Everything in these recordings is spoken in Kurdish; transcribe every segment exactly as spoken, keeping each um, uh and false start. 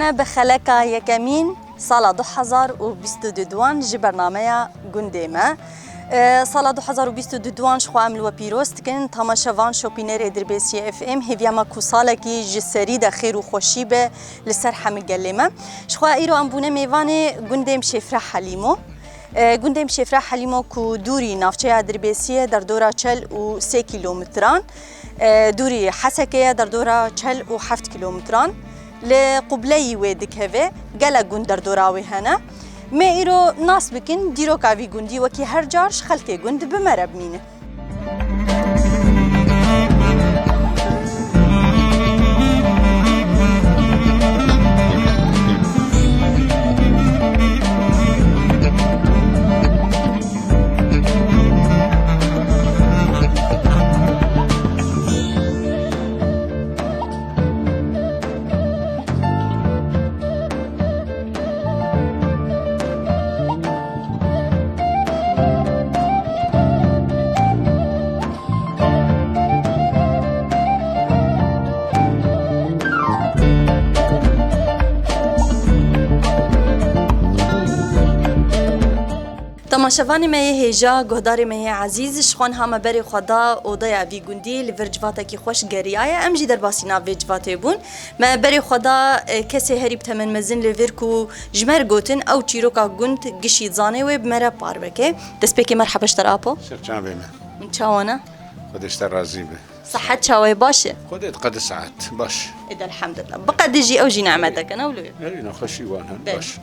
Bi xeleka yekemîn sala du hezar û bîst û duduan ji bernameya gundê me. E, sala du hezar û bîst û duduan ji xwe em li we pîroz dikin. Tamaşevan şopînerê Dirbêsiyê F M, hêviya me ku salekî ji serî de xêr û xweşî be li ser hemî gelê me. Ji xwe îro em bûne mêvanê gundê Mişêfre Helîmo. E, gundê Mişêfre Helîmo ku dûrî navçeya Dirbêsiyê derdora çel û sê kîlometran, e, dûrî Hesekê ye derdora çel û heft kîlometran. Li qubleyî wê dikeve, gelek gund derdora wê hene. Me îro nas bikin, dîroka vî gundî wekî her car ji xelkê gund bi me re bimîne. Temaşevanê me yê hêja, guhdarê me yê ezîz, ji xwe niha me berê xwe da odeya vî gundî, li vir civatekî xweş geriyaye. Em jî derbasî nav vê civatê bûn. Me berê xwe da, e, kesê herî bi temenmezin li vir ku ji me re gotin, ew çîroka gund gişî zanê wê bi me re parve ke. Destpêkê merheba ji te re apo. Ser çavê me. Hûn çawa ne? Xwedê ji te razî be. Sehet çawa ye, baş e? Xwedê diqede saet, baş. Êd elhamdulillah. Biqede jî ew jî nimetek e, ne wilo ye? Erî nexweşî wan hene, Belê. Baş.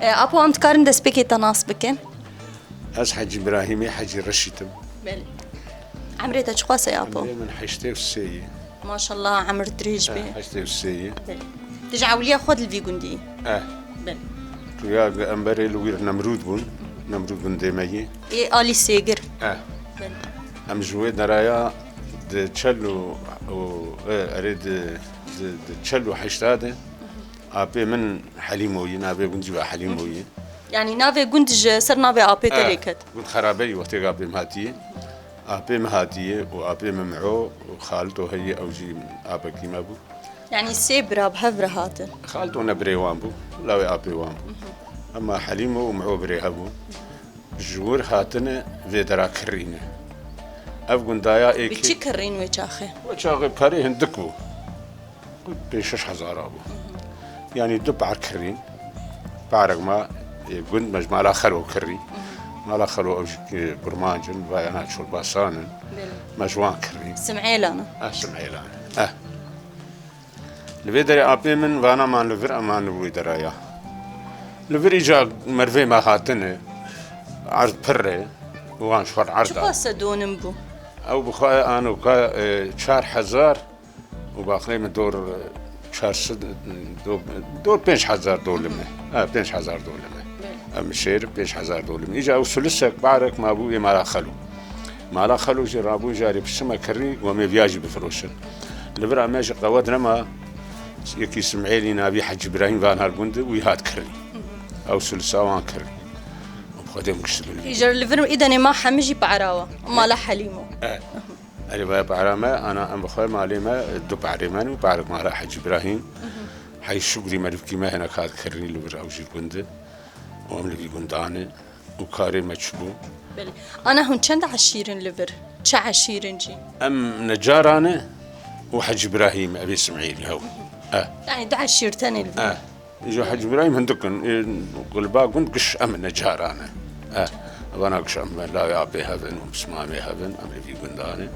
He. E, apo, em dikarin destpêkê te nas bikin? Ez Hecî Îbrahîmê, Hecî Reşîd im. Belê. Emrê te çiqas e, apo? Emrê min heştê û sê ye. Maşallah, emir dirêj be. He, heştê û sê ye. Belê. Tu ji ewliya xwe li vî gundî yî? Eh. Belê. Rûya em berê li wir Nemrûd bûn. Nemrûd gundê me yî. Ê alî Sêgir. Eh. Belê. Em ji wê deraya di çel û, û, e, erê di, di, di çel û heşta de apê min Helîmo yî, navê gund jî ve Helîmo yî. Yanî navê gund ji ser navê apê te Eh, lê ket. Gund Xerabeyî wextê apê min hatiye. Apê min hatiye û apê min Miho û Xalito heye, ew jî apekî me bû. Yanî sê bira bi hev re hatin. Xalito ne birê wan bû, lawê apê wan bû. Ema Helîmo û Miho birê hev bû. Ji wir hatine vê dera kirîne. Ev gundaya ê Bi kê- çi kirîn wê çaxê? Wê çaxê perê hindik bû. Pênc şeş hezara bû. Yanî du par kirîn. Parek me, e, gund me ji mala Xelo kirî. Mala Xelo ew jî, e, kurmanc in, vayana çolbasan in. Belê. Me ji wan kirî. Simêlan in. Eh, Simêlan in. Eh. Li vê derê apê min vana man li vir, eman li wê deraya. Li vir îca mervê me hatine, erd pir e, wan ji xwe erd Çiqas e donim bû? Ew bi xwe anoka, e, çar hezar û baxlê min dor, e, çar sed, dor, dor pênc hezar dolim e. Ha, pênc hezar dolim e. Belê. Em şêr pênc hezar dolim. Îca ew sulisek barek mabû ê mala Xelo. Mala Xelo jî rabû jarê pişime kirî, gomê viya jî bifiroşin. Li vira me jî qewet nema, yekî Simêlî navî Hecî Îbrahîm van her gund, wî hat kirî. Ew sulisa wan kirî. Xwedê min gişt li Îcar li vir îdenê ma hemî jî para wa. Mala Helîmo. E. Erê vaya para me, ana em bi xwe malê me, du parê me ne, parek mala Hecî Îbrahîm. Hey Şukrî merivkî me hinek hat kirî li vir ew jî gund e. Û em li vî gundan e. Û karê me çi bû? Belê. Ana hûn çend eşîr in li vir? Çi eşîr in jî? Em necaran e û Hecî Îbrahîm, evê Simêlî hew. Eh. Yanî du eşîr tenê li vir. Eh. Ji Hecî Îbrahîm hindik in. Ê, gulba gund giş em necaran e. Eh. Vana giş em lawê apê hev in û pismamê hev in, em li vî gundan e.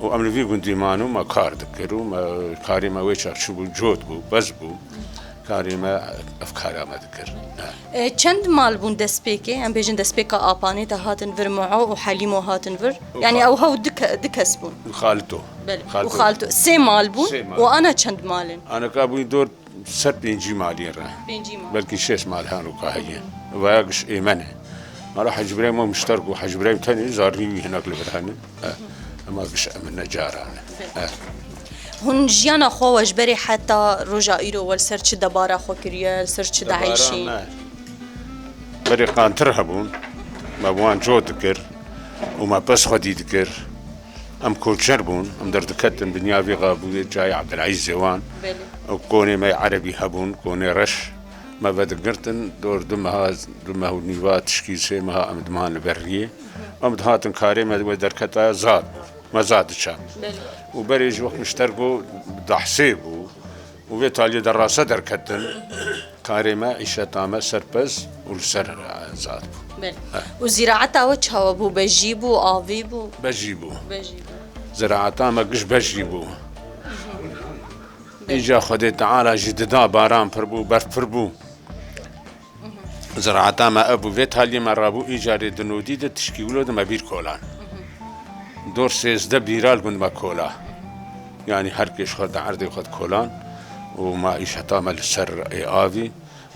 Û em li vî gundî man û me kar dikir û me, karê me wê çax çi bû, cot bû, bez bû. Karê me, ev kara me dikir. Ha. E, çend mal bûn destpêkê? Em bêjin destpêka apanê te hatin vir, Muo û Helîmo hatin vir. Û Yanî Xal- ew hew du ke-, du kes bûn. Û Xalito. Belê. Xalito. Û Xalito. Sê mal bûn. Sê mal. Û ana çend mal in? Ana ka bûyî dor ser pêncî malî re. Pêncî mal. Belkî şeş mal hano ka heye. Vaya giş ê me ne. Mala Hecî Îbrahîm o mişterk û Hecî Îbrahîm tenê zarî wî hinek li vir hene. Eh, ema giş em necaran e. Eh. Hûn jiyana xwe we ji berê heta roja îro we li ser çi debara xwe kiriye, li ser çi Debara diêşî? me. Berê qantir hebûn, me bi wan cot dikir û me pez xwedî dikir. Em koçer bûn, em derdiketin dinya vî xa bû cayê Ebdilezîzê wan. Belê. Û konê me yê erebî hebûn, konê reş. Me vedigirtin, dor du meha, du meh û nîva tişkî sê meha em diman li ber riyê. Em dihatin karê me wê derketaya zad. Me zad diçan. Belê. Û berê ji wext min ji te re got dehsê bû. Û vê taliyê de rase derketin. Karê me, îşeta me serpez û li ser, e, zad bû. Belê. He. Û zîraeta we çawa bû? Bejî bû, avî bû? Bejî bû. Bejî bû. Ziraeta me giş bejî bû. Belê. Îca Xwedê Teala jî dida, baran pir bû, berf pir bû. Ziraeta me ev bû, vê taliyê me rabû, îcarê di nodî de tişkî wilo de me bîr kolan. Dor sêzdeh bîra li gund me kola. Yanî her kê ji xwe di erdê xwe dikolan û ma îşeta me li ser ê avî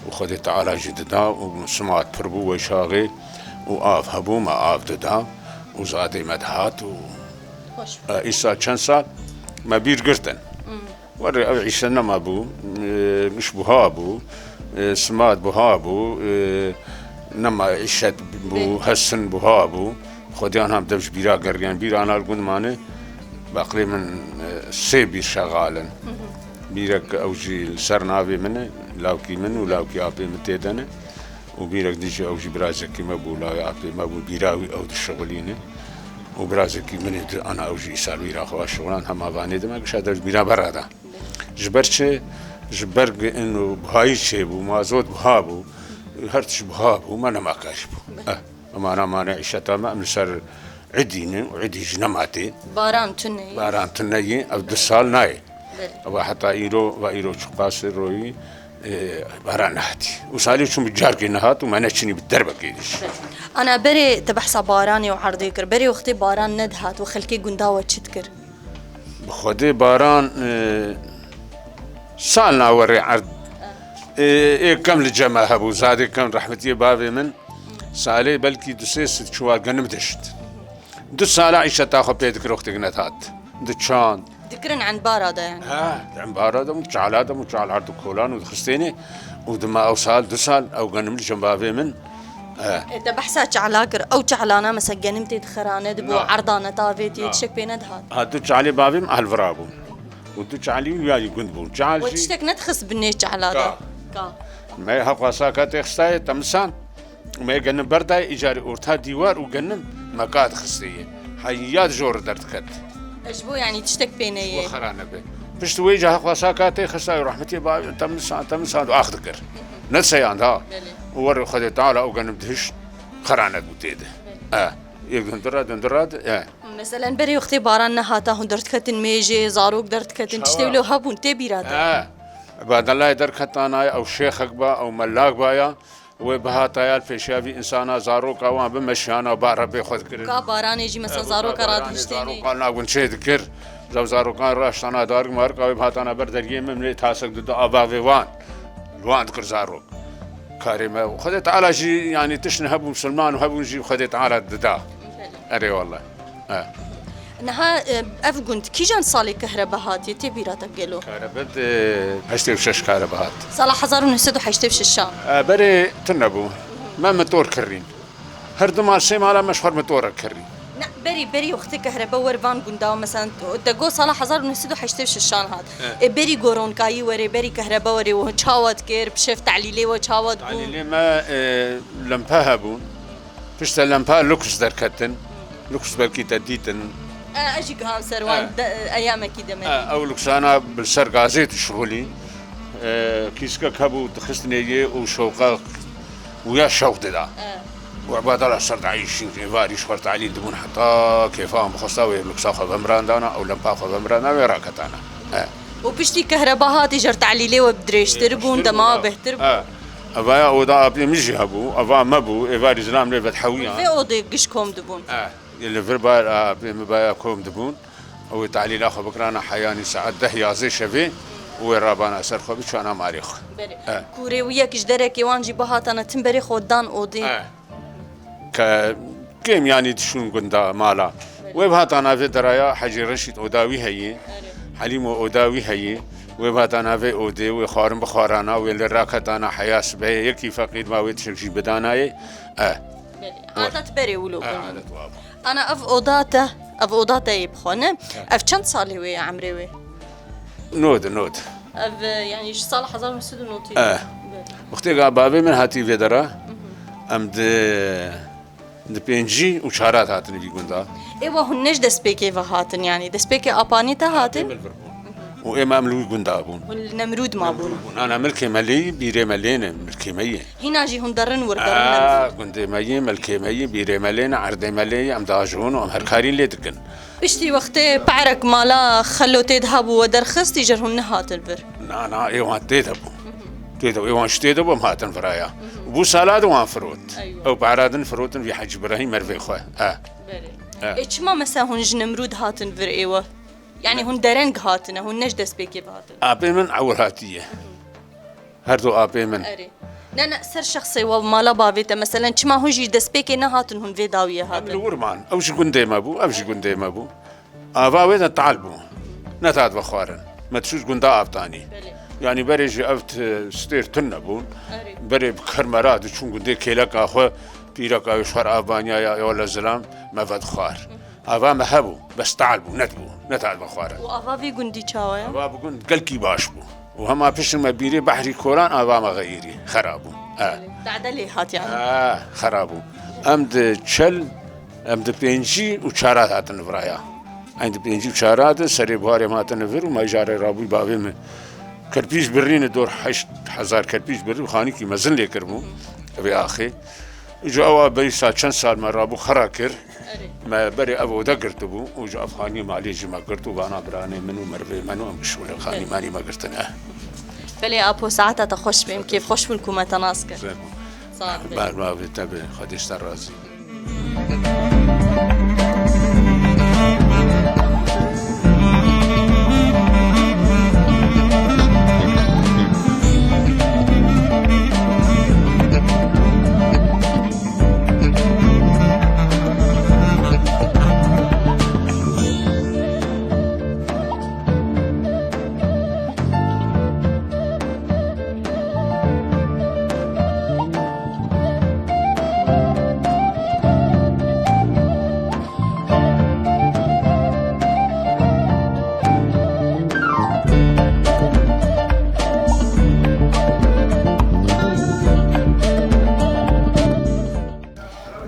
û Xwedê Teala jî dida û simat pir bû wê çaxê û av hebû, me av dida û zadê me dihat û, Xweş. E, îsa çend sal me bîr girtin. Hmm. Werê ev îşe nema bû, e, giş buha bû, e, simat buha bû, e, nema îşet bû, Bê- hesin buha bû. Xwediyan hem dev ji bîra geriyan. Bîr ana li gund mane, baqlê min, e, sê bîr şexal in. Hı hı. Bîrek ew jî li ser navê min e, lawkî min û lawkî apê min tê de ne. Û bîrek dî jî ew jî birazekî me bû, lawê apê me bû, bîra wî ew dişixulîne. Û birazekî min ê di ana ew jî îsal wîra xwe şixulan hema vanê de me gişa dev ji bîra berra da. Ji ber çi? Ji ber gu ino buhayî çêbû, mazot buha bû, her tişt buha bû, me nema karîbû. Eh, em ana mane îşeta me, em li ser îdî ne û îdî jî nema tê. Baran tune ye. Baran tune ye, ev du sal nayê. Belê. Eva heta îro, va îro çiqasê royî, e, baran nehatî. Û salê çûn bi carkê nehat û me neçinî bi derbekê dî jî. Ana berê te behsa baranê û erdê kir. Berê wextê baran nedihat û xelkê gunda we çi dikir? Bi Xwedê baran, e, sal nawerê erd, e, ê kem li cem me hebû, zadê kem rehmetiyê bavê min, salê belkî du sê sed çûwa genim dişt. Du sala îşeta xwe pê dikir wextê nedihat. Diçand. Dikirin embara de yani. Ha, embara de û çala de û çal erd û kolan û dixistêne û dima ew sal, du sal, ew genim li cem bavê min, E. E, te behsa çala kir. Ew çalana mesela genim tê dixerane dibû, Na. Erdane tavê tê, Na. Tiştek pê nedihat. Ha, du çalê bavê min alvira bûn. Û du çalî wî ya yî gund bûn. Çal We jî tiştek nedixist binê çala de? Ka. Ka. Me heqwasa ka tê xistayê temisan. Me genim berdayê îcarê orta dîwar û genim me ka dixistê yê. Heyya di jor derdiket. E, ji bo, yanî, tiştek pê neyê. Ji bo xera nebe. Pişt wê ca xwasa ka tê xisa û rehmetiyê bavê, temisan, temisan û ax dikir. Ne seyand ha. Belê. Û werê Xwedê Teala û genim dihişt xera nebû tê de. Belê. E, yek dundira, dundira, e. Meselen, berê wextê baran nehata, hûn derdiketin mêjê, zarok derdiketin, Çawa? Tiştê wilo hebûn, tê bîra te? E. Badelayê derketana, ew şêxek ba, ew melak ba ya. Wê bihataya li pêşiya vî însana zaroka wan bimeşiyana ba Rebbê xwe dikirin. Ka baranê jî, mesela, Ev zaroka baranê radihiştênê. Zarokan nagûn çê dikir. Zav zarokan raştana darik marika wê bihatana ber deriyê min lê tasek dida ava vê wan. Li wan dikir zarok. Karê me. Xwedê Teala jî, yanî tişt hebû misilman û hebûn jî Xwedê Teala dida. Erê wallah. E. Niha, e, ev gund kîjan salê kehrebe hatiye, tê bîra te gelo? Kehrebe di heştê û şeş kehrebe hat. Sala hezar û neh sed û heştê û şeş a? E, berê tune bû. Me motor kirîn. Her du mal sê mala me ji xwe re motor kirîn. Ne, berî, berî wextê kehrebe wer van gunda, mesela, te got sala hezar û neh sed û heştê û şeş an hat. E. E, berî goronkayî werê, berî kehrebe werê, we çawa dikir, bi şev telîlê we çawa dibû? Telîlê me, e, lempe hebûn. Piştre lempa luks derketin. Luks belkî te dîtin. E, ez jî giham ser wan E. de, e, eyamekî demekî. E, ew luksana bi ser gazê dişixulî. E, kîskek hebû, dixistinê yê û şewqa wîya şewq dida. E. Û ebadala ser dayîşîn, êvarî ji xwe telîl dibûn heta kêfa wan bixwesta wê luksa xwe vemirandana, ew lempa xwe vemirandana, wê raketana. E. Û piştî kehreba hatî jer telîlê we dirêjtir bûn, dema bêhtir bûn. E. Evaya oda apê min jî hebû, eva me bû, êvarî zilam lê vedhewiyan. Vê odê giş kom dibûn. E, yê li vir bar apê min baya kom dibûn. Ew ê talîla xwe bikirana heyanî saet deh yazê şevê û wê rabana ser xwe biçana malê xwe. Belê. E. Kûrê wî yek ji derekê wan jî bihatana tim berê xwe dan odê. E. Ke kêm yanî dişûn gunda mala. Wê bihata navê deraya Hecî Reşîd oda wî heye. Helîmo oda wî heye. Wê bihata navê odê, wê xwarin bixwarana, wê li raketana heya sibehê yekî feqîr ma wê tişek jî bidanayê. E. Belê. Adet berê wilo. E, adet wa bû. Ana ev oda te Ev oda te yê bi xwe ne? Ev çend salê wê ye, emrê wê? Nod, nod. Ev, e, yanî ji sala hezar û neh sed û notê. Eh. Wextê ga bavê min hatî vê dera, em di, di pêncî û çara de hatin vî gunda. Êwa hûn ne ji destpêkê ve hatin, yanî destpêkê apanî te hatin? Apê min vir bûn. Û êma em li wî gunda bûn. Hûn li Nemrûd ma bûn? Bûn. Ana milkê me lê yî, bîrê me lê ne, milkê me yê. Hîna jî hûn derin wir, derin Aa, Nemrûd. Gundê me yî, milkê me yî, bîrê me lê ne, erdê me lê yî, em diajihûn û em her karî lê dikin. Piştî wextê pe'rek mala xelo tê de hebû we derxistî, jer hûn nehatin vir? Na, na, ê wan tê de bû. Tê de, ê wan ji tê de bû, em hatin viraya. Û bû sala de wan firot. Eywa. Ew pe'ra din firotin vî Hecî Birahîm mervê xwe. Ha. Belê. Ha. Ê, çima mesela hûn ji Nemrûd hatin vir êwe? Yanî hûn dereng hatine, hûn ne ji destpêkê ve hatin? Apê min ewil hatiye. Her du apê min. Erê. Ne, ne, ser şexsê we, mala bavê te, meselen, çima hûn jî destpêkê nehatin, hûn vê dawiyê hatin? Em li wir man. Ew ji gundê me bû, ev ji gundê me bû. Ava wê de tal bû. Nehat vexwarin. Me diçû ji gunda av danî. Belê. Yanî berê jî ev t-, stêr tune bûn. Erê. Berê bi kermera diçûn gundê kêleka xwe, pîreka wê ji xwe re av baniya ya, ya wele zilam, me vedixwar. Ava me hebû, bes tal bû, nedibû, nehat vexwarin. Û ava vî gundî çawa ye? Ava bi gund gelkî baş bû. Û hema pişt me bîrê behrî kolan ava me xeyirî, xera bû. E. Dade lê hat yani. E, xera bû. Em di çel, em di pêncî û çara hatin viraya. Em di pêncî û çara de serê buharê me hatine vir û me îcarê rabû bavê min. Kerpîç birîne dor heşt hezar kerpîç birî û xanîkî mezin lê kiribû. Vê axê. Îca ewa berî sa çend sal me rabû xera kir. Erê. Me berê ev oda girtibû û ji ev xanî malê jî me girt û vana biranê min û merivê min û em bi şûlê xanî Erê. Manî me girtine. Belê apo, saeta te xweş be, em kêfxweş bûn ku me te nas kir. Sağ ol. Ber mavê te be, Xwedê ji te razî.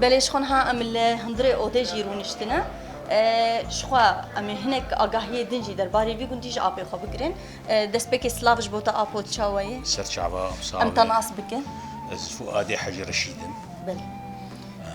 Belê ji xwe niha em li hundirê odê jî rûniştine. E, ji xwe em ê hinek agahiyê din jî derbarê vî gundî ji apê xwe bigirin. E, destpêkê silav ji bo te apo, tu çawa yî? Ser çava, sağ Em te nas bikin. Ez Fuadê Hecî Reşîd im. Belê.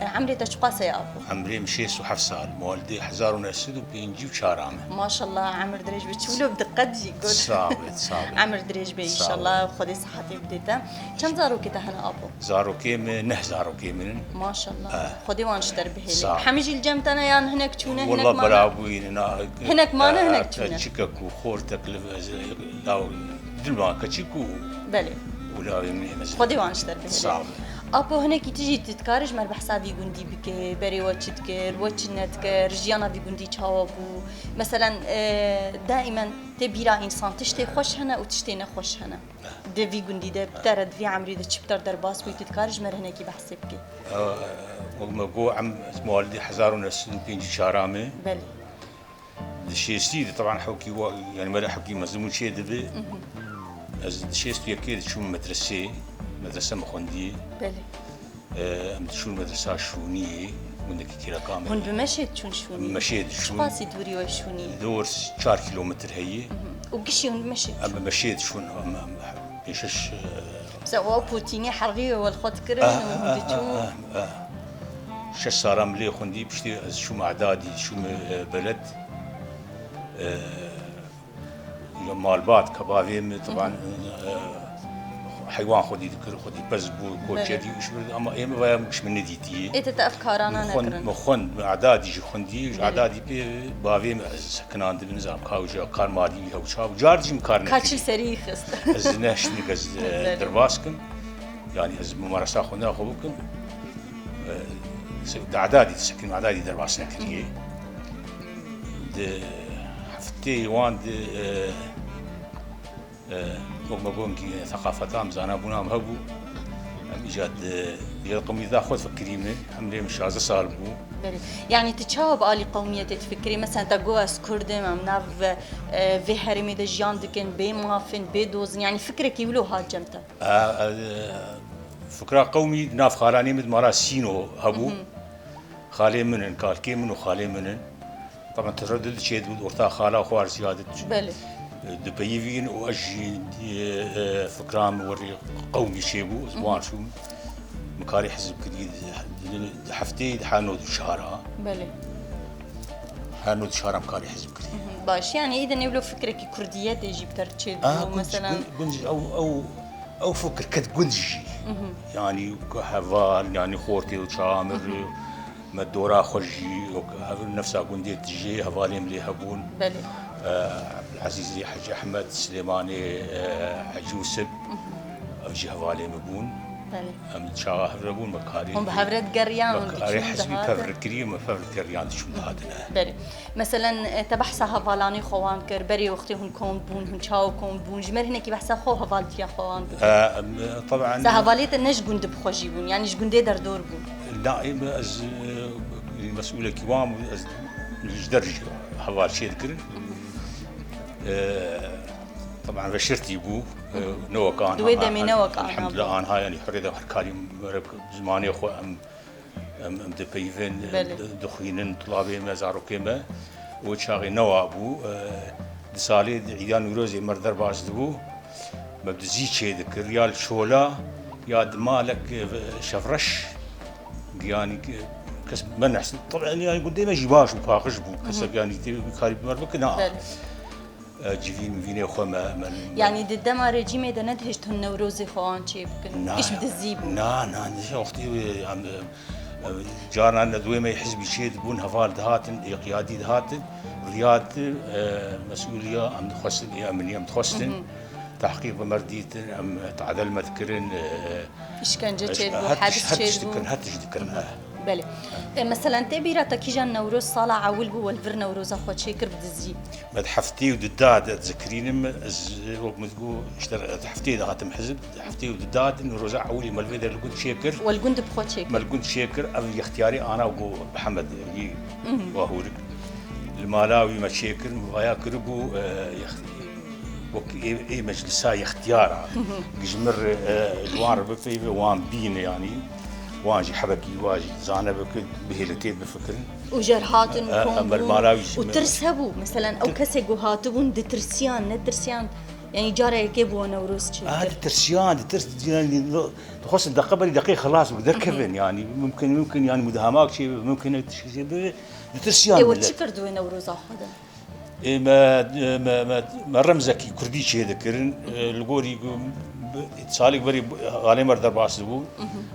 E, emrê te çiqas e apo? Emrê min şêst û heft sal. Mewlidê hezar û neh sed û pêncî û çar a me. Maşallah, emir dirêj be. Çûlo bi diqet jî got. Sağ ol, sağ ol. Emir dirêj be inşallah. Xwedê sihetê bide te. Çend zarokê te hene apo? Zarokê min, neh zarokê min in. Maşallah. Eh. Xwedê wan ji te re bihêle. Sağ ol. Hemî jî li cem te ne yan hinek çûne, hinek mane? Wallah bela bûyî ne, na, Hinek mane, eh, hinek eh, çûne. Çikek û xortek li, law, dilma keçik û Belê. Û lawê min ê mezin. Xwedê wan ji te re bihêle. Sağ ol. Apo, hinekî tu jî tu dikarî ji me re behsa vî gundî bike, berê we çi dikir, we çi nedikir, jiyana vî gundî çawa bû? Meselen, e, daimen tê bîra însan tiştê xweş hene û tiştê nexweş hene. Di vî gundî de, bi te re, di vî emrî de çi bi te re derbas bûyî, tu dikarî ji me re hinekî behsê bikî? E, wek me got, em mewlidê hezar û neh sed û pêncî û çar a me. Belê. Di şêstî de, teban hewkî wa, yani me re hewkî mezin bû çê dibe. Mhm. Ez di şêst û yekê de çûm medresê, medrese me xwendî. Belê. Em diçûn medresa Şûniyê, gundekî kêleka me. Hûn bi meşê diçûn Şûniyê? Bi meşê diçûn. Çiqasî dûrî we Şûniyê? Dor çar kîlometr heye. Mhm. Û gişî hûn bi meşê diçûn? Em bi meşê diçûn, em, em, pênc şeş, e, Mesela, ew pûtînî herî we li xwe dikirin Ah, û hûn ah, diçûn? ah, ah, ah. Şeş sala min lê xwendî, piştî ez çûm Edadî, çûm, e, beled. E, Ya malbat, kebavê min, teban, e, heywan xwedî dikir, xwedî pez bû, Belê. Koçerî û ji vir, ama ê min vaya min, min nedîtiye. Ê te, te ev karana Min xwend, nekirin. Min xwend, min Edadî jî xwendî, ji Belê. Edadî pê bavê min ez sekinandibin, nizam ka wija kar madî wî hew çav, car jî min kar Ka nekirî. Çil serî xist. Ez neştim ez, e, Belê. Derbas kim. Yani ez mumaresa xwendina xwe bikim. E, se-, di Edadî, sekin Edadî derbas nekiriye. Di heftê wan di, e, e, wek me got, em kî seqafeta em, zanabûna em hebû. Em îca di Ya qewmiyeta xwe fikirî min, em lê min şazdeh sal bû. Belê. Yanî tu çawa bi alî qewmiyetê difikirî? Mesela te got ez Kurd im, em nav, e, vê herêmê de jiyan dikin, bê maf in, bê doz in. Yanî fikrekî wilo hat cem te? E, e, fikra qewmî di nav xalanê min di mala Sîno hebû. Xalê min in, kalkê min û xalê min in. Taban teredud çêdibû, orta xala xwe ar ziyade Belê. dipeyivîn û ez jî, e, e, fikra min werî qewmî çêbû, ez wan çûm. Min karî hizb kirî di, di, di hefteyê di her nod û çar a. Belê. Her nod û çar a min karî hizb kirî. Baş, yanî îdin ewlo fikrekî kurdiyetê jî bi te re çêdibû, Aa, gund, mesela. Gund, gund, ew, ew, ew fikir ket gund jî. Yanî ku heval, yanî xortê û çawa min re, me dora xwe jî, wek hev nefsa gundê dijê hevalê min lê hebûn. Belê. E, Ebdulezîzê Hecî Ehmed, Silêmanê, e, Hecî Wisib, ev jî hevalê min bûn. Belê. Em çawa hev re bûn, me karî. Hûn bi hev re digeriyan, hûn diçûn dihatin? Hizbî pev re kirî, me pev re digeriyan diçûn dihatin. Belê. Meselen, e, te behsa hevalanê xwe wan kir, berê wextê hûn kom bûn, hûn çawa kom bûn? Ji me re hinekî behsa xwe û hevaltiya xwe wan bike. E, em, e, taban. Mesela hevalê te ne ji gundê bi xwe jî bûn, yanî ji gundê derdor bûn? Na, em, ez, e, mesûlekî wan bû, ez ji der jî heval çê dikirin. E, taban veşirtî bû, e, ne wek anha. Di wê demê ne wek anha bû. Elhamdulillah anha, yanî hurê de her karî merek zimanê xwe em Em, em dipeyivin, Belê. Dixwînin, tulabê me, zarokê me. Û çaxê newa bû. E, di salê di îda Newrozê me derbas dibû. Me bi dizî çê dikir. Ya li çola, ya di malek, e, şevreş. Yanî kes me nehs-, tabii, yanî gundê me jî baş û paqij bû. Kesek yanî tê bikarî bi me bike, na. Belê. E, civîn mivînê xwe me, me. Yanî di dema rejîmê de nedihişt hûn Newrozê xwe an çê bikin? Na, Giş bi dizî bû. Na, na, ne wextî, em, em, carna nedwê me hizbî çê dibûn, heval dihatin, ê qiyadî dihatin, riyad, e, mesûliya em dixwestin, ê emnî em dixwestin. Tehqîq bi me dîtin, em tadel me dikirin, e, Îşkence çêdibû, hebs çêdibû. Her tişt dikirin, her tişt dikirin, he. Belê. E, meselen tê bîra te kîjan Newroz sala ewil bû, wel vir Newroza xwe çêkir bi dizî? Me di heftê û du da de dizikirînim, ez wek min digot, işte di heftê de hatim hizb, di heftê û du da de Newroza ewilî me li vê der li gund çêkir. Wel gund bi xwe çêkir. Me li gund çêkir, ev yextiyarî ana got Mihemed, wî wahûrik. Li mala wî me çêkir, min vaya kiribû, e, yext-, wek ê, ê meclisa yextiyara. Ji min re, e, ji wan re bipeyve, wan bîne yanî. Wan jî hebekî, wan jî zane bike, bihêle tê bifikirin. Û jer hatin, E, kom em ber bûn. Mala wî jî Û me- tirs hebû. Meselen ew kesê ku hatibûn ditirsiyan, netirsiyan. Yanî cara yekê bû Newroz çêkir. Aha, ditirsiyan, ditirs-, yanî, dixwestin deqe berî deqê xilas bi derkevin, yanî, mimkin, mimkin, yanî, mudahamak çê, mimkin e tişkî çê bibe, ditirsiyan Ê, we millet. Çi kir di wê Newroza xwe de? Ê, me, me, me, me remzekî kurdî çê dikirin. E, li gorî ku bi, salek berî xalê me derbas dibû.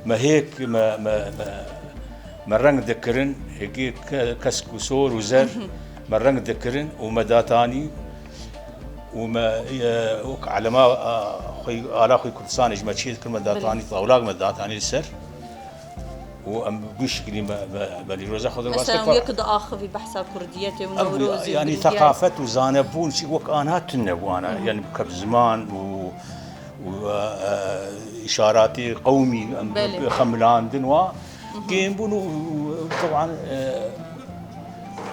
Me hêk, me, me, me, me reng dikirin. Hêkê ke-, kesk û sor û zer me reng dikirin û me datanî û me, e, wek elema, a, xwe, ala xwe Kurdistanê ji me çê dikirin, me datanî, tawlak me datanî li ser. û em bi şikilî me, me, me nîroza xwe derbas kir. Mesela yek diaxivî behsa kurdiyetê û Newrozê, yanî teqafet û zanebûn jî wek ana tune bû ana. Yanî bi kevn ziman û, û, e, e, îşaratê qewmî em bi xemilandin wa kêm bûn û, û, teban, e,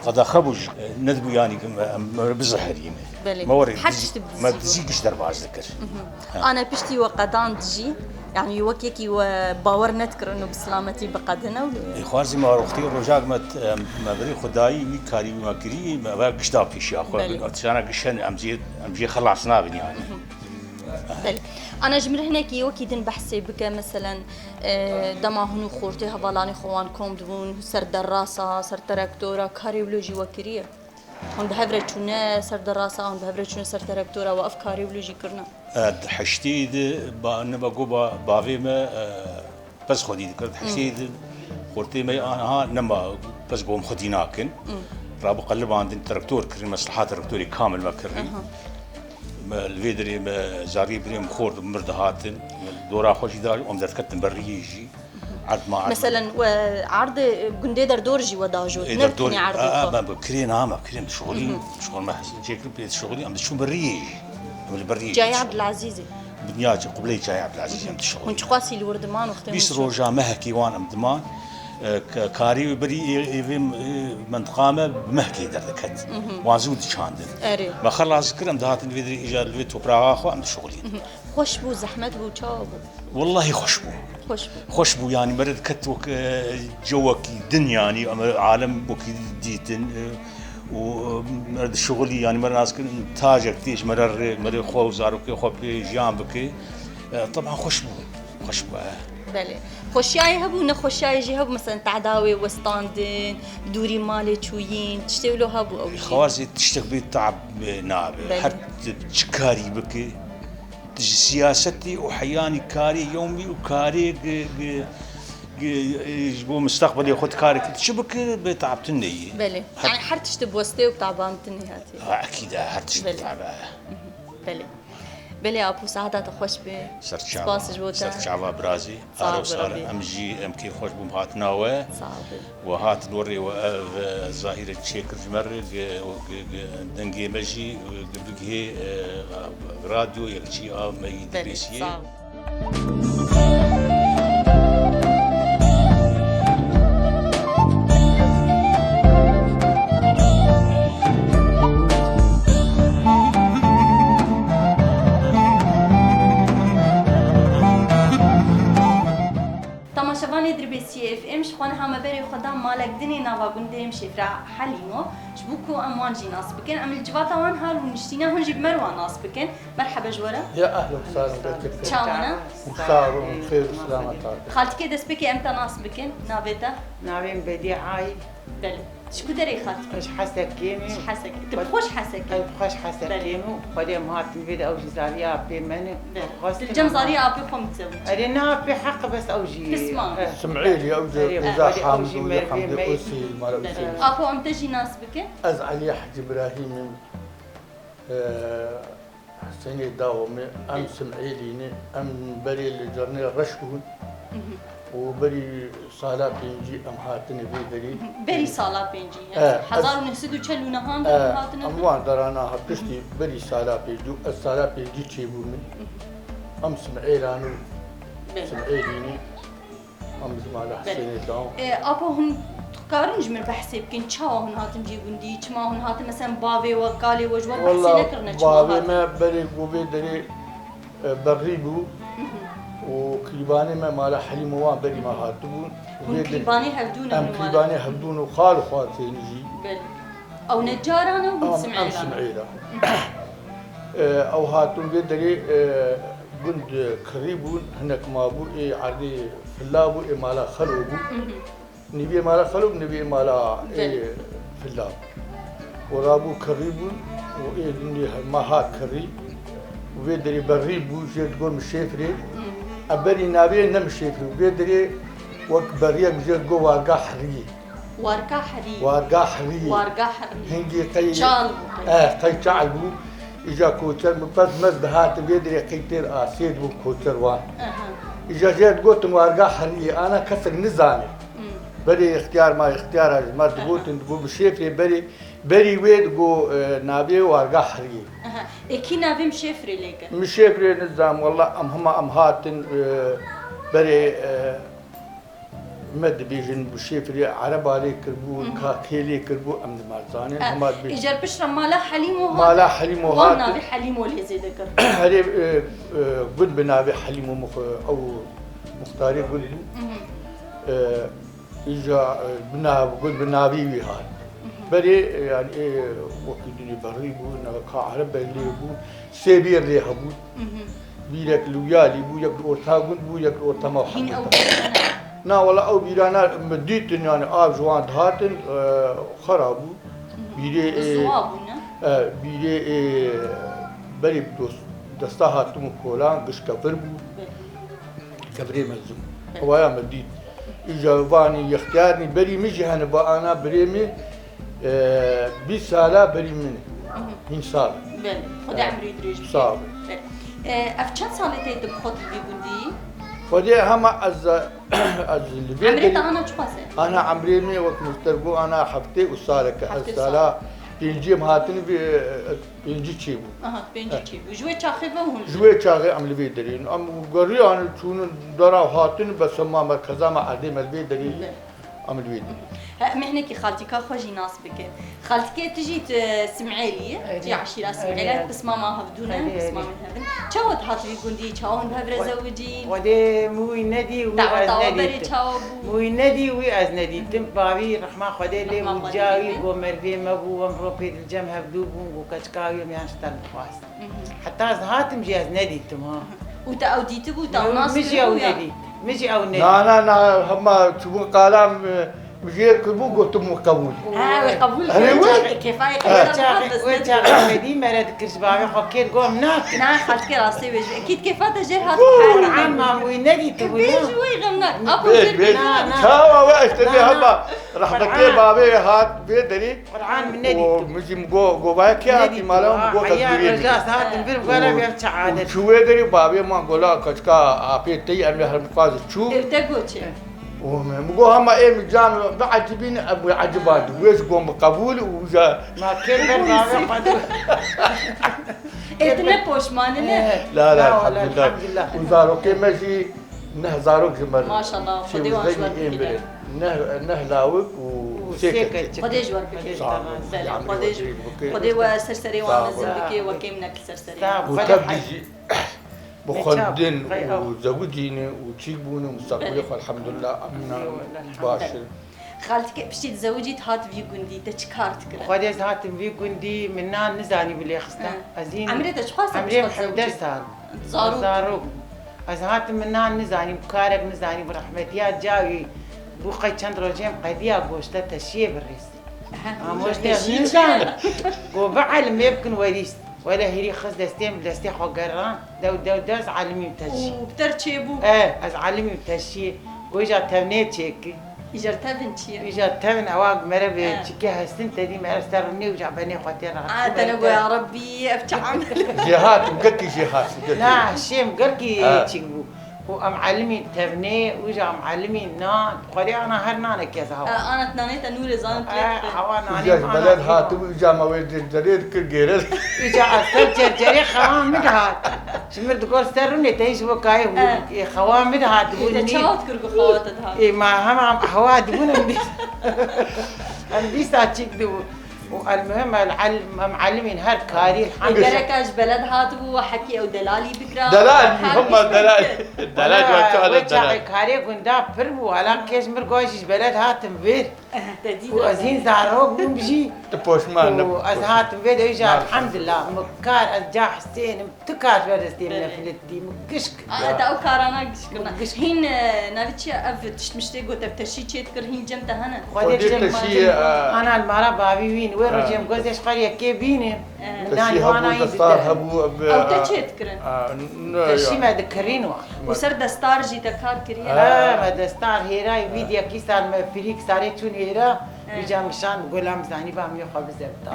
qedexe bû jî, e, nedibû yanî em, em, me bizeherîne. Belê. Me werê Her dizî, tişt bi me dizî dizî bû. Giş derbas dikir. Mhm. Ha. Ana piştî we qedand jî, yanî wek yekî we bawer nedikirin û bi silametî biqedine û Ê, xwarzî me wextî rojak me t-, em, me birî xwe dayî wî karî wî me kirî, me ve giş da pêşiya xwe. Belê. Tiştana giş hene, em jê, em jê xelas nabin yanî. Mhm. Belê. Ana ji min re hinekî wekî din behsê bike, meselen, e, dema hûn û xortê hevalanê xwe wan kom dibûn, ser derasa, ser terektora, karê wilo jî we kiriye? Hûn bi hev re çûne ser derasa, hûn bi hev re çûne ser terektora, we ev karê wilo jî kirine? E, di heştê de ba, ne me got ba, bavê me, e, pez xwedî dikir. Di heştê de xortê me aniha nema pez gom xwedî nakin. Rabi qelibandin, terektor kirin, mesleha terektorê kamil me kirin. Me li vê derê me zariyê birê min xort mir dihatin. Me dora xwe jî da, em derketin berriyê jî. Erd ma erd. Meselen, we erdê gundê derdor jî we dajot. Ê, ne derdor, tenê erdê a, a, xwe. Ben bi kirê nama, kirê em dişuxulîn, dişuxul me çêkirin pê dişuxulîn, em diçûn beriyê jî. Em li beriyê jî. Cayê Ebdulazîzê. Dinya çi, qibleyê Çayê Ebdilezîz em dişixulî. Hûn çiqasî li wir diman wextê hûn Bîst çi? roja mehekî wan em diman. E, k-, karî wî birî ê, ê vê, e, mentiqa me bi mehekê derdiket. Wan zû diçandin. Erê. Me xelas kir, em dihatin vê derê îcar li vê topraxa xwe em dişixulîn. Xweş bû, zehmet bû, çawa bû? Wellahî xweş bû. Xweş bû. Xweş bû, yanî mere diket wek, e, cewekî din, yanî em alem wekî dîtin, e, û, e, mere dişixulî, yanî mere nas kirin, tajek tê ji mere rê, mere xwe û zarokê xwe pê jiyan bike. E, teban xweş bû. Xweş bû, e. Belê. Xweşiyayê hebû, nexweşiyayê jî hebû, meselen, tehda wê westandin, dûrî malê çûyîn, tiştê wilo hebû ew jî? Xewazê tiştek bê tab, e, nabe. Belê. Her t-, çi karî bike, ji siyasetî û heyanî karê yewmî û karê gi, gi, gi, e, ji bo mustaqbelê xwe dikarê çi bike, bê tab tune ye. Belê. Her Yani her tişt bi westê û bi taban tune hatî. Ha, ekîd e, her tişt Belê. bi tab e. Belê. Belê Apo, seheta te xweş be. Ser çava. Spas ji bo te. Ser çava birazî. Sağ ol, Are û sare. Rabî. Em jî em kêfxweş bûn hatina we. Sağ ol. We hatin werê we ev, e, zahîrek çêkir ji me re, ge-, ge-, ge-, dengê me jî, e, ge-, bigihê, e, radyo yekçî a me yî Belê, dibêsiyê. Sağ ol. Temaşevanê Dirbêsiyê F M, ji xwe niha me berê xwe da malek dinê nava gundê Mişêfra Helîmo, ji bo ku em wan jî nas bikin. Em li civata wan ha rûniştîne, hûn jî bi me re wan nas bikin. Merhebe ji we re. Ya ehlen, sar û bereket. Çawa ne? Sar û xêr û selamet. Xaltikê destpêkê em te nas bikin. Navê te? Navê min Bedîa ye. Belê. Ji ku derê xaltikê? Ez ji Hesekê me. Ji Hesekê. Tu bi xwe ji Hesekê? Ez bi xwe ji Hesekê Belê. me û xwedê em hatin vê de ew jî zariya apê me ne. Belê. Xwestin Tu li cem ama. zariya apê xwe min dizewicî. Erê ne apê heq bes ew jî. Pisman. Eh. Sim'êlî ew jî Erê, uza erê, ew Hamdû jî ya merivê Hamdê me ye. Usî, mala Usî. Belê. Apo em te jî nas bikin? Ez Elî Hecî Birahîm im. Ee, Husênê Dawo me, em Belê. Sim'êlî ne, em berê li Cernê Reş bûn. Mhm. Û berî sala pêncî em hatine vê derê. Mhm. Berî sala pêncî, yani Eh, hezar û neh sed û çel û nehan de Eh, em hatine em vê? wan derana ha piştî Mhm. berî sala pêncî û ez sala pêncî çêbûme. Mhm. Em Sim'êlan û Belê. Sim'êlî ne. Em ji mala Belê. Husênê Dawo. E, apo hûn dikarin ji min behsê bikin, çawa hûn hatin cî gundî, çima hûn hatin, meselen, bavê we, kalê we ji we behsê Walla nekirine, çima bavê hatin? me berê ku vê derê, e, berrî bû Mhm. û kirîbanê me mala Helîmo wan berî me hatibûn. Hûn Vê derê kirîbanê hevdû ne em hûn mala? kirîbanê hevdûn û xal û xaltê ne jî. Belê. Ew necaran e û hûn Em, em Sim'êlan e? Sim'êlan. E, ew hatibûn vê derê, e, gund kirî bûn, hinek mabû, ê erdê filla bû, ê mala xelo bû. Mhm. Nîvê mala xelo bû, nîvê mala ê Belê. filla bû. Û rabû kirî bûn û ê dinê me hat kirî. Û vê derê berrî bû, jê digot Mişêfirê. Mhm. E berî navê ne Mişêfirê. Vê derê wek berriyek jê digot Warga Heriyê. Warga Herî. Warga Herî. Warga Herî. Hingî qey Çal bû qey. Eh, qey çal bû. Îca koçer min pez mez dihatin vê derê qey têr asê dibûn koçer wan. Aha. Îca jê digotin Warga Heriyê, ana kesek nizane. Hmm. Berê ixtiyar ma ixtiyara ji me Aha. digotin, digot Mişêfirê berê, berî wê digot, e, navê Warga Heriyê. Aha. Ê kî navê Mişêfirê lê kir? Mişêfirê nizam, walla em hema em hatin, e, berê, e, Me dibêjin bi şêfirê ereba lê kiribû, Mhm. kakê lê kiribû, em dima zanin, Eh, hema dibêjin. Îcar piştre mala Helîmo hat. Mala Helîmo Wan hat. navê Helîmo lê zêde kir. Herê, e, e, gund bi navê Helîmo mux-, ew muxtarê gund bû. Mhm. E, îca, e, bi nav-, gund bi navê wî hat. Mhm. Berê, e, yani, e, wekî dinê berî bû, ne ka erebe lê bû. Sê bîr lê hebûn. Mhm. Bîrek li Wiyalî bû, yek li orta gund bû, yek li orta Hîn mewhebû. ew bîrane? Na, wela ew bîrana min dîtin, yani av ji wan dihatin, e, xera bû. Mhm. Bîrê, e, Ziwa bû, ne? e, bîrê, e, berê bi dost, desta hatim û kolan, gişke vir bû. Belê. Kevirê mezin. Belê. Ewaya me dît. Îja vanî yextiyar nî, berî min jî hene ba ana birê min, e, bîst sala berî min. Mhm. Hîn sal. Belê. Xwedê E, emrê dirêj bike. Sağ ol. Belê. E, ev çend salê tê tu bi xwe li vî gundî yî? Xwedê hema ez, ez li vê Emrê te derî-, ana çiqas e? Ana emrê min wek min ji te got ana heftê û saleke. Heftê sal. Ez sala Pêncî em hatin vê, e, pêncî çêbû. Aha, pêncî çêbû. Ji wê çaxê ve hûn Ji wê çaxê em li vê derê in. Em geriyan çûnin dera û hatin, bes hema merkeza me erdê me li vê derê. Em li wê derê. He, em ê hinekî xaltîka xwe jî nas bikin. Xaltikê tu jî tu Simêlî yî, tu yê eşîra Simêlî yî, pismama hevdû ne, pismamên hev in. Çawa tu hat vî gundî, çawa hûn bi hev re zewicîn? Xwedê min wî nedî û ez nedîtim. Min wî nedî û ez nedîtim. Bavî rehma Xwedê lê bû, ca wî go merivê me bû, em ro pê dilcem hevdû bûn, go keçika wî em yan ji te dixwast. Heta ez hatim jî ez nedîtim ha. Û te ew dîtibû, te ew nas kiribû ya? Min jî ew nedît. Min jî ew nedît. Na, na, na, hema çûbûn qala min jê kiribû, gotim min qebûl. Ha, wê qebûl kir. Wê çaxê, kêfa yê qebûl kir. Wê çaxê, wê çaxê xwedî mere dikir ji bavê xwe kêr go em nakin. Na, xaltikê rastê bêjî. Ekîd kêfa te jêr hat. Qur'an ma wî nedîtibû. Bêj wê xem nak. Apo jêr bêj. Çawa we eştê hema. Rehmetê bavê hat vê derî. Quran min nedît. Û min jî min got, govaya kê hatî mala min got ez Nûriyê dî. Heya rêja saetin vir were bi ev çi adet. Û çû wê derî bavê man gola keçika apê te yî em ê herin dixwazin çû. Ew te got çi? Û min min got hema ê min can bi ecibîn em wê ecibandin. Wê ji got min qebûl û wija. Ma kê ber bavê xwe dû. Ê tu ne poşman î ne? La la elhamdulillah. Û zarokê me jî Neh zarok ji me re. Maşallah, Xwedê wan ji we bike. Neh, neh lawik û sê keçik. Xwedê ji we bike. Sağ olun. Belê, Xwedê ji Xwedê we ser serê wan mezin bike, we kêm neke ser serê wan. Û tev jî bi xwendin û zewicîne û çîk bûne û mustaqbilê xwe elhamdulillah emîn baş e. Xaltike piştî dizewicî dihat vî gundî, te çi kar dikire? Xwedê ez hatim vî gundî, min nan nizanîbû lê xista. Ez hîn Emrê te çiqas e pişta dizewicî? Emrê hevdeh sal. Zarok. Zarok. Ez hatim min nan nizanî, bi karek nizanî, bi rehmetiya cawî bû qey çend rojê em qediya goşte teşiyê birêz. Mamoste ez nizan. Go bi elim ê bikin werîst. Wele hêrî xist destê min, destê xwe geran. Dew dew dew ez elimîm teşiyê. Û bi te re çêbû? E, ez elimîm teşiyê. Go îja tevnê çêkî. Îjar tevin çi ye? Îjar tevin ewa mere bi çikê hestin te dî mere ser rûnê û ja benê xwe tê rahat. A te ne goya Rebbî ev çi amel. Jêhat, gelkî jêhat. Na, şêm gelkî çik bû. Û em elimî tevnê û ja em elimî nan. Xwedê ana her nanekî ez hawa. Ana nanê te nûrê zanin tu lê. Hawa nanê. Îja ji beled hatibû îja me wê cercerê dikir gêre. Îja ez ser cercerê xewa min dihat. Ji mir digot ser rûnê te hîn ji bo kayê hûn. Ê xewa min dihat. Ê te çawa dikir ku xewa te dihat? Ê ma hema hewa dibûn em dî. Em dîsa çîk dibû. Û elmuhim el elm em elimîn her karî elhamdülillah. Gereka ji beled hatibû we hekî ew delalî bikira. Delal, hema delal. Delal we çawa delal. Karê gunda pir bû. Hala kêj mir goş ji beled hatim vir. Te dî. Û ez hîn zarok bûm jî. Tu poşman nebû. Û ez hatim vê de îja elhamdülillah. Min kar ez ca Husênim. Tu kar ji ber destê min nefilitî, min gişk. Te ew karana gişk kirina. Hîn, e, navê çi ye ev tiştmiştê got ev teşî çê dikir, hîn cem te hene? Xwedê teşî, e, ana li mala bavî wîn, wê rojê em got ez ji xwe yekê bînim. Min nanî wana yî dide. Ew te çê dikirin? Teşî me dikirîn wa. Û ser destar jî te kar kiriye? Ha, me destar hêrayî wî diyekî sar me firîk sarê çûn hêra. Îca min şand gola min zanîba min ê xwe bizewta.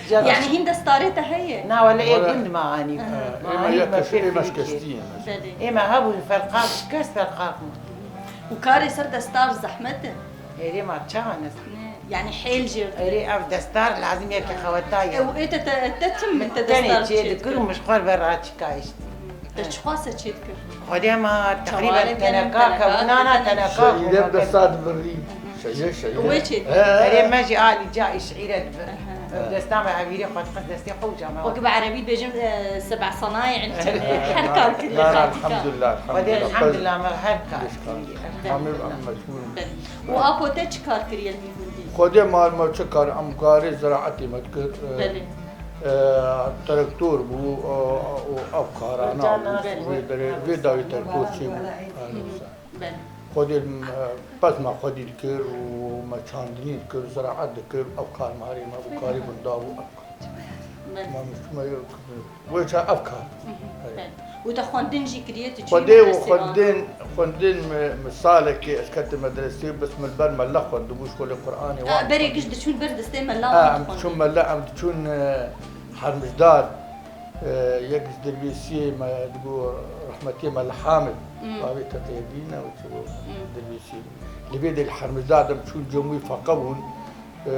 Yanî hîn destarê te heye? Na wele ê gund me anî. Ê me ya keş, ê me şikestî ye. Belê. Ê me hebûn ferqaq şikest ferqaq min. Û karê ser destar zehmet e? Êrê ma çawa ne zehmet? Yanî hêl jê. Êrê ev destar lazim yekî xeweta ye. Ew ê te te te tim min te destar çê dikir. Min ji xwe ver raçika eşt. Te çiqas e çê dikir? Xwedê ma teqrîben teneka kevnana teneka. Şeîre bi desta divirî. Şeîre şeîre. Wê çê dikir? Berê me jî alî ca îşîre dibir. Desta me evîrê xwe diqis destê xwe û ca me. Wek bi erebî bêjim seba sanayî her kar kiriye. Elhamdulillah. Xwedê elhamdulillah me her kar kiriye. Amê em mecbûr in. Û apo te çi kar kiriye li Mîgundî? Xwedê mal me çi kar em karê ziraetê me dikir. Belê. Traktor bû û ev karana bû. Vê derê, vê dawî traktor çêbû. Belê. Xwedê pez me xwedî dikir û me çandinî dikir, ziraet dikir, ev karmarê me bû, karî gunda bû, ev kar. Belê. Ma me çûme wê ça ev kar. Belê. Û te xwendin jî kiriye, tu çûyî medresê? Xwedê û xwendin, xwendin me, me salekê ez kete medresê, bes min li ber mela xwendibû, şkolê Qur'anê wan. Berê giş diçûn ber destê mela wan dixwendin? Em diçûn mela, em diçûn Hermijdar. Yek ji Dirbêsiyê me digot rehmetiyê me li Hamid, bavê te tê dî ne û çi bû Dirbêsiyê. Li vê de li Hermijda dem çûn cem wî feqe bûn. e,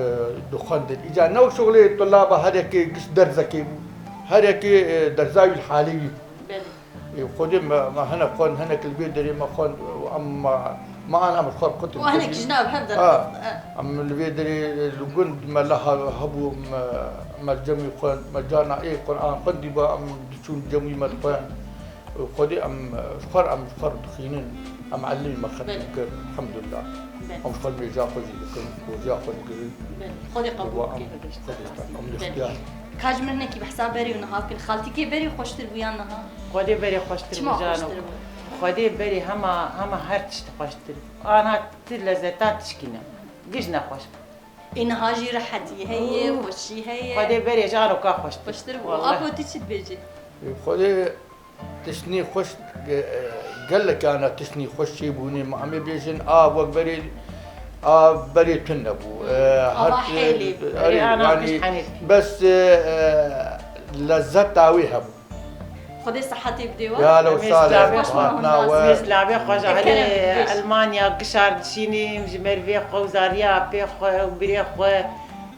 dixwendin. Îca ne wek şixulê tulaba her yekê giş derzekê bû. Her yekê, e, derza wî li halê wî bû. Belê. E, Xwedê me, me hinek xwend, hinek li vê derê me xwend, em, me, me an em xwar qutin. Û hinek jina bi hev derxist. Ha, em li vê derê, e, li gund me leha hebû, me, me cemî xwend, me carna ê Quran xwendî ba, em diçûn cemî me dixwend. Xwedê em, ji xwe re, em ji xwe re dixînin, em elimê me xetm kir, elhamdulillah. Belê. Em ji xwe mêja xwe jî dikin, rojiya xwe digirin. Belê. Xwedê qebûl bike. Xwedê, em Belê. Ixtiyar. Ka ji min hinekî behsa berê û niha bikin. Xaltîkê berê xweştir bû yan niha? Xwedê berê xweştir bû, Çima jano. Xweştir bû? Xwedê berê hema, hema her tişt xweştir bû. Ana ti lezeta tişkî ne. Giş nexweş bû. Ê niha jî rehetî heye, Û, xweşî heye. Xwedê berê jaro ka xweştir. Xweştir bû. Wallah. Apo tu çi dibêjî? Xwedê Tiştnî xweş, e, gelek ana tiştnî xweş çêbûnê, ma em ê bêjin, a wek berê, a berê tune bû. E, Ava her, hêlê bû. Erê, Erê, ana yanî, pişt henê. Bes, e, e, lezzeta wê hebû. Xwedê sihetê bidê we. Ya lew Em ê salê, silavê xwe, hatina we. Em ê silavê xwe ji Kerem, helê bêj. Elmanya gişar dişînîm, ji mervê xwe û zariya apê xwe û birê xwe.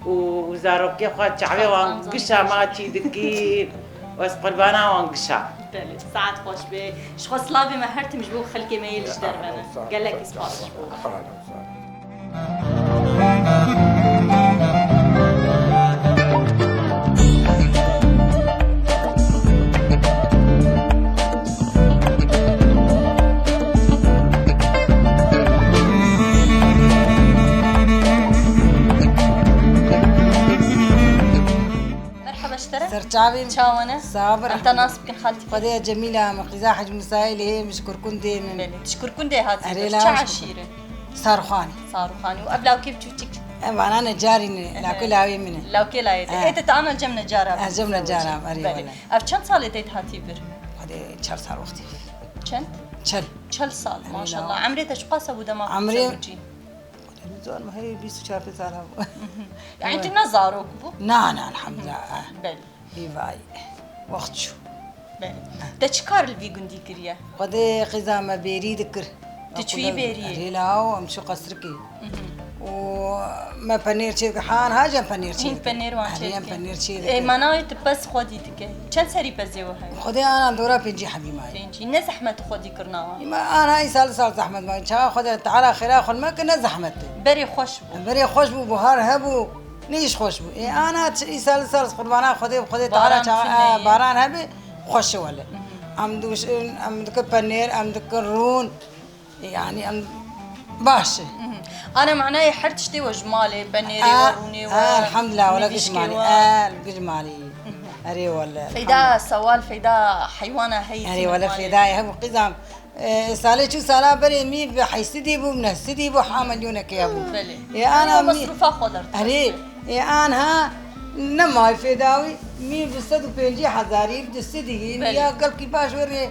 û, û zarokê xwe çavê wan gişa ma çî dikî, wez qurbana wan gişa. Belê, saet xweş be. Ji xwe silavê me her tim ji bo xelkê me yê li ji derve ne. Gelekî spas ji bo. Merhaba ji te re. Serçavê min. Çawa ne? Sabir. Em te nas bikin xaltî. Xwedê Cemîla min, qîza Hec Musayê lê min ji Kurkundê min. Belê. Ji Kurkundê hatî. Erê, çi eşîre? Sarxanî. Sarxanî. Û ev lawkê biçûçik? Ev ana necarî ne. Ehe. Lawkê lawê min e. Lawkê lawê te. He. Ê te ana cem necara. Ez cem necara, erê wele. Belê. Ev çend salê te hatî vir? Xwedê çar sal wextî. Çend? Çel. Çel sal, maşallah. Emrê te çiqas hebû dema ku zewicî? Zor mu, hey, bîst û çar pênc sal hebû. Yani tu ne zarok bû? Na, na, elhamdulillah. Belê. Vî vay. Wext çû. Belê. Te çi kar li vî gundî kiriye? Xwedê qîza me bêrî dikir. Tu çûyî bêriyê? Erê law, em çû qesrikê. Û me penêr çê dike, han hacan penêr çê dike. Hîn penêr wan çê dike. Erê, em penêr çê dike. Ê, manawê tu pez xwedî dike. Çend serî pezê we heye? Xwedê ana dora pêncî hebî mayî. Pêncî. Ne zehmet xwedî kirina wan? Î me ana îsal sal zehmet mayî. Çawa Xwedê Teala xêra xwe me kir ne zehmet e. Berê xweş bû. Berê xweş bû, buhar hebû. Ne îş xweş bû. Ê ana çi îsal sal qurbana Xwedê, Xwedê Teala çawa, e, baran hebe, xweş e wele. Em diwişin, em dikin penêr, em dikin rûn. Yanî em baş e. Ana manayê her tiştê we ji malê, penêrê we, rûnê we, elhamdulillah, wele giş malî. El giş malî. Erê wele. Feyda sewal, feyda heywana heyî. Erê wele, feydayê hebû qîzam. E, salê çû sala berê mî bi heysidî bû, nehsidî bû, ha milyonekê hebû. Belê. E, ana mî mesrûfa xwe derdixe. Erê, e, anha ne may fêda wî, mî bi sed û pêncî hezarî, bi du sedî, mî ya gelkî baş werê.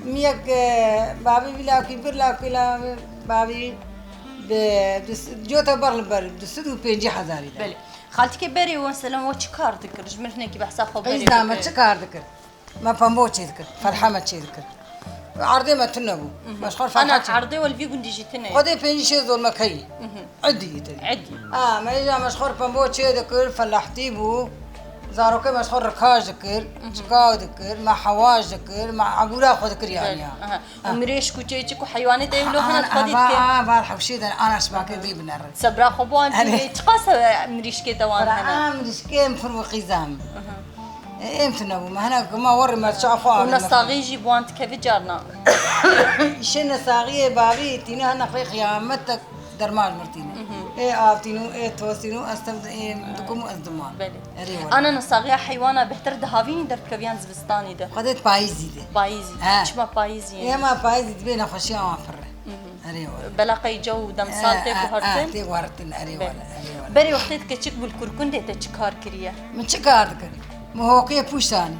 Miyek, e, bavî vî lawkî bir lawkî la bavî bi du sed, cota bar li ber du sed û pêncî hezarî de. Belê. Xaltîkê berê we, selam, we çi kar dikir? Ji min hinekî behsa xwe berê bike. Qîza me çi kar dikir? Me pembo çê dikir, felhe me çê dikir. Erdê me tune bû. Me ji xwe felhe çê. Ana erdê we li vî gundî jî tune ye? Xwedê pêncî şêst zolmek heyî. Edî te. Edî. A, me îja me ji xwe re pembo çê dikir, felahtî bû. Zarokê me ji xwe re rikaş dikir, çikaw dikir, me hewaş dikir, me ebûra xwe dikir yanî ya. Aha. Û mirêşk û çêçik û heywanê te ew lo hene xwedî dike. A, a, bar hewşê de ana şibakê vê binerin. Sebra xwe bo an dî çiqas mirîşkê te wan hene? A, mirîşkê em pir wixîzam. Ê, em tune bû, me hene ku ma werî me çawa xwe. Û nesaxî jî bi wan dikeve carna. Îşê nesaxiyê bavî tîne hene xwe xiyametek derman mirtîne. Ê avtîn û ê tosîn û ez tev ê dikum û ez diman. Belê. Erê wele. Ana nesaxiya heywana bêhtir di havînî derdikeve yan zivistanî de? Xwedê payîzî de. Payîzî. He. Çima payîzî? Ê ma payîzî dibê nexweşiya wan pir e. Erê wele. Bela qey cew û demsal tê guhertin? Tê guhertin, erê wele, erê wele. Berê wextê tu keçik bû li Kurkundê te çi kar kiriye? Min çi kar dikir? Min hokê pûşt anî.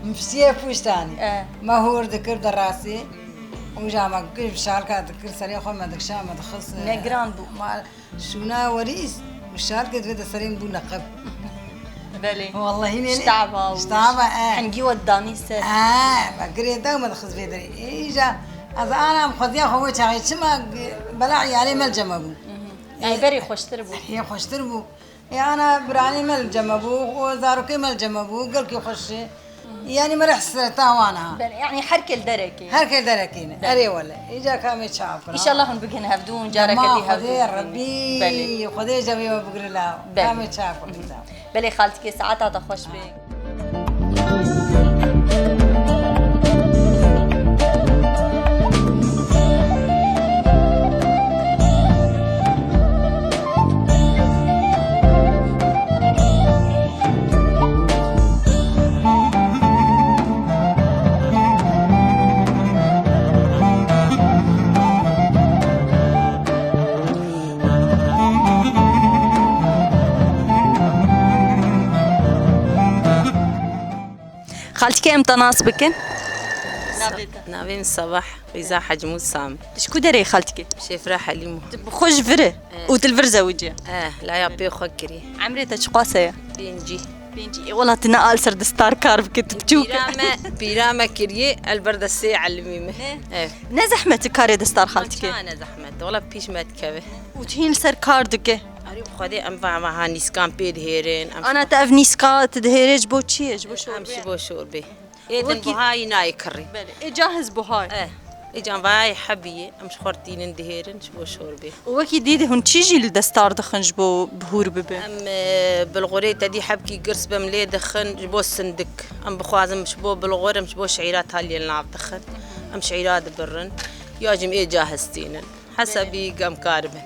Min pisiyê pûşt anî. E. Me hûr dikir derasê. Û ja me kir, şalka dikir, serê xwe me dikşa, me dixist. Ne giran bû? Ma şûna werîs, û şalkê divê de serê min bû neqeb. Belê. Wallahî nê. Ji taba û ji taba, e. Hingî we danî ser. E, me girê de û me dixist vê derê. Îja ez ana em xweziya xwe wê çaxê çima bela îyalê me li cem me bû. Yanî berê xweştir bû. Hê xweştir bû. Ê ana biranê me li cem me bû, û zarokê me li cem me bû, gelkî xweş e. Yanî me re hesreta wan ha. Belê, yanî her kê li derekê. Her kê li derekê ne. Belê. Erê wele. Îca kamê çawa kira. Înşallah hûn bigihine hevdû û careke dî hevdû. Dema Xwedê, Rebî, belê, Xwedê cem me bigire la. Belê. Kamê çawa kira. Belê xaltikê, saeta te xweş be. Xaltikê, em te nas bikin. Navê te? Navê min Sabah Rîza Hecî Mûsa. Tu ji ku derê xaltikê? Şêfra Helîmo. Tu bi xwe ji vir e û tu li vir zewicî? Eh, laya pê xwe kirî. Emrê te çiqas e? Pêncî. Pêncî. Ê wela tu ne al ser distar kar bike, tu biçûk e. Pîra me, pîra me kiriye, el ber destê elimî me. Ne? Eh. Ne zehmet e karê distar xaltikê? Ça ne zehmet, wela pîş me dikeve. Û tu hîn li ser kar dike? Arî bi Xwedê em va, va ha nîskan pê dihêrin. Em Ana te ev nîska tu dihêrê ji bo çi ye? Ji bo şorbê? Em ji bo şorbê. Ê din buhayî nayê kirrî. Belê. Ê cahiz buhay. Eh. Ê can vayê hebî ye. Em ji xwe tînin dihêrin ji bo şorbê. Û wekî dî de hûn çi jî li destar dixin ji bo bihûr bibe? Em, e, bilxurê te dî hebkî girs be em lê dixin ji bo sindik. Em bixwazin ji bo bilxur, em ji bo şeîra taliyên nav dixin. Em şeîra dibirin. Ya jî em ê cahiz tînin. Hesabî gem karibin.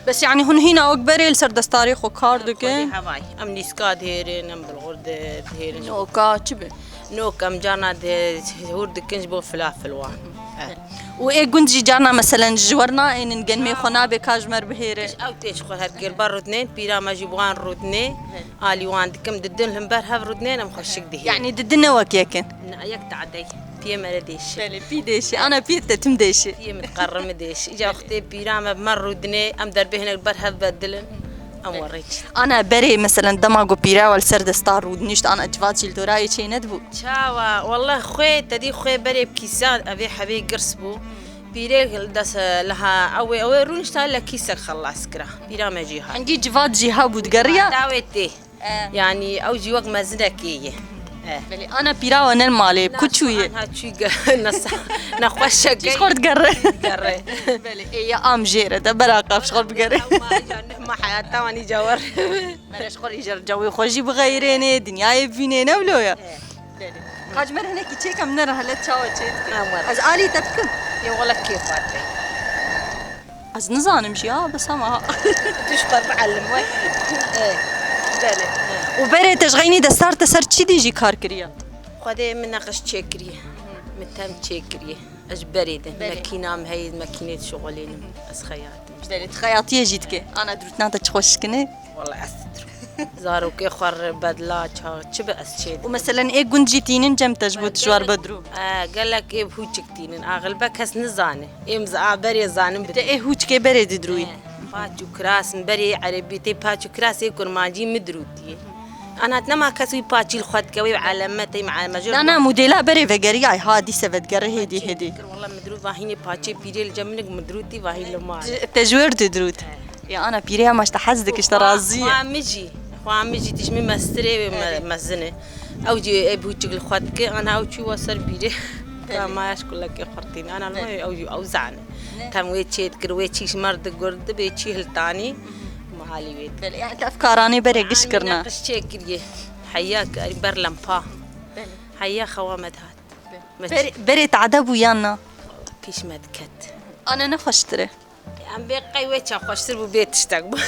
Bes yanî hûn hîna wek berê li ser destarê xwe kar dikin? Xwedê hevayî. Em nîska dihêrin, em bilxur di-, dihêrin. Noka çi be? Nok em carna di-, hûr dikin ji bo filafil wan. Eh. Û ê gund jî carna meselen ji wer naênin, genmê xwe nabe ka ji me re bihêre. Ew tê ji xwe her gel ber rûdinên, pîra me jî bi wan rûdinê, alî wan dikim, didin li hember hev rûdinên, em xweşik dihêrin. Yanî didin ne wek yek in? Ne, yek tadey. Piyê me re dêşe. Belê, pî dêşe. Ana piyê te tim dêşe. Piyê min qerri mi dêşe. Îca wextê pîra me bi me rûdinê, em derbê hinek ber hev bedilin. Em werê çin. Ana berê, meselen, dema ku pîra we li ser destar rûdinişt, ana civat jî li dorayê çê nedibû? Çawa? Wallah xwê, te dî xwê berê bi kîsa, evê hevê girs bû. Pîrê li dest, li ha, ew ê, ew ê rûnişta li kîsek xelas kira. Pîra me jî hat. Hingî civat jî hebû digeriya? Dawê tê. Eh. Yanî ew jî wek mezinekê ye. Eh. Belê, ana pîra we ne li malê, ku çûye? Anha çû ge-, nesa-, nexweşeke. Ji xwe digere. Digere. Belê, ê ya am jêre de, bera qaf ji xwe bigere. Ew ma, ma heyata wan îca wer. Mere ji xwe îca cawê xwe jî bixeyrênê, dinyayê bînê, ne wilo ye? Eh. Belê. Ka ji me re hinekî çêke, em nere hele çawa çê dike. Em were. Ez alî te bikim. Ê wele kêfa te. Ez nizanim jî ha, bes hema. Tu ji xwe bielim we. Ê, belê. Û berê te ji xeynî destar te ser çi dî jî kar kiriye? Xwedê min neqiş çêkiriye. Min tem çêkiriye. Ez ji berê de. Belê. Mekîna min heye, mekînê dişuxulînim. Ez xeyat im. Belê, tu xeyatiyê jî dike. Ana dirûtina te çi xweş şikine? Wala ez didirim. Zarokê xwe re bedla, ça-, çi bi ez çê dikim. Û meselen ê gund jî tînin cem te ji bo tu ji war bedrû? E, gelek ê bi hûçik tînin. Axilbe kes nizane. Êm zi a berê zanin bi. Te ê hûçikê berê didirûyî. E, paç û kiras, berê erebî tê paç û kiras ê kurmancî mi dirûtiyê. Ana nema kes wî paçî li xwe dike, wê bi elemetê, me eleme jor. Na, na, modela berê vegeriyay, ha, dîse vedigerê hêdî, hêdî. Wala mi dirût, vahînê paçê pîrê li cem minik mi dirûtî, vahî li mal. Te ji wêr didirût. Ya ana pîrê hema ji te hez dike, ji te razî ye. Xwa min jî, xwa min jî tîj min mestirê wê me-, mezin e. Ew jî ê bûçik li xwe dike, ana ew çû we ser bîrê. Belê. Ka maya ji kulekê xurtîn. Ana li me ew jî ew zane. Tem wê çê dikir, wê çî ji me re digurd, dibê çî hiltanî, malî wê dikir. Belê, yani te ev karanê berê giş kirine. Neqiş çê kiriye. Heya ber lempa. Belê. Heya xewa me dihat. Belê. Berê, berê te ede bû yan na? Pîş me diket. Ana ne xweştir e? Em bê qey wê ça xweştir bû, bê tiştek bû.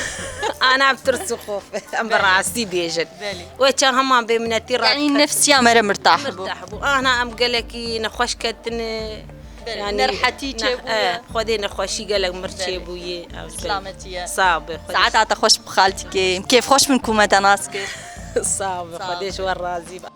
Ana em tirs û xof. Em bi rastî bêjin. Belê. Wê ça heman bê minetî rahat. Yani nefsiya me re mirtah bû. Mirtah bû. Ana em gelekî nexweş ketine. Belê. Yani nerhetî çêbûye. Xwedê nexweşî gelek mir çêbûye. Belê. Silametî ye. Sağ be. Saeta te xweş bi xaltikê. Kêf xweş min ku me te nas kir. Sağ be. Xwedê ji we razî be.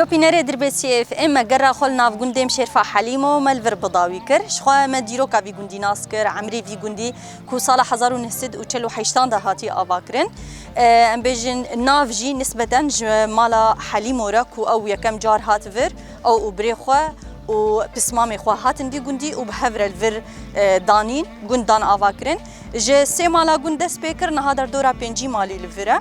Bînerê Dirbêsiyê F M, me gera xwe li nav gundê Şêrfa Helîmo me li vir bi dawî kir. Ji xwe me dîroka vî gundî nas kir, emrê vî gundî ku sala hezar û neh sed û çel û heştan de hatî avakirin. E, em bêjin nav jî nisbeten ji mala Helîmo re ku ew yekem car hat vir, ew û birê xwe û pismamê xwe hatin vî gundî û bi hev re li vir, e, danîn, gund dan avakirin. Ji sê mala gund dest pê kir, niha derdora pêncî malî li vir e.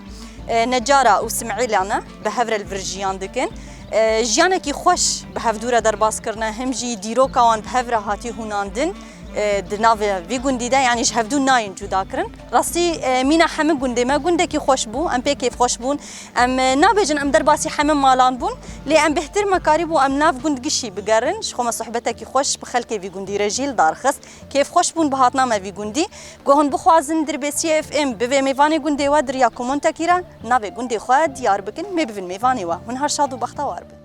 E, Necara û Simîla ne, bi hev re li vir jiyan dikin. E, jiyanekî xweş bi hevdû re derbas kirine, him jî dîroka wan bi hev re hatî hûnandin, e, di navê vî gundî de, yanî ji hevdû nayên cuda kirin. Rastî, e, mîna hemî gundê me gundekî xweş bû, em pê kêfxweş bûn. Em, e, nabêjin em derbasî hemî malan bûn, lê em bêhtir me karîbû em nav gund gişî bigerin. Ji xwe me sohbetekî xweş bi xelkê vî gundî re jî li dar xist. Kêfxweş bûn bi hatina me vî gundî. Ku hûn bixwazin Dirbêsiyê F M bivê mêvanê gundê we, di riya komentekî re navê gundê xwe diyar bikin, mê bivin mêvanê we. Hûn her şad û bextewar bin.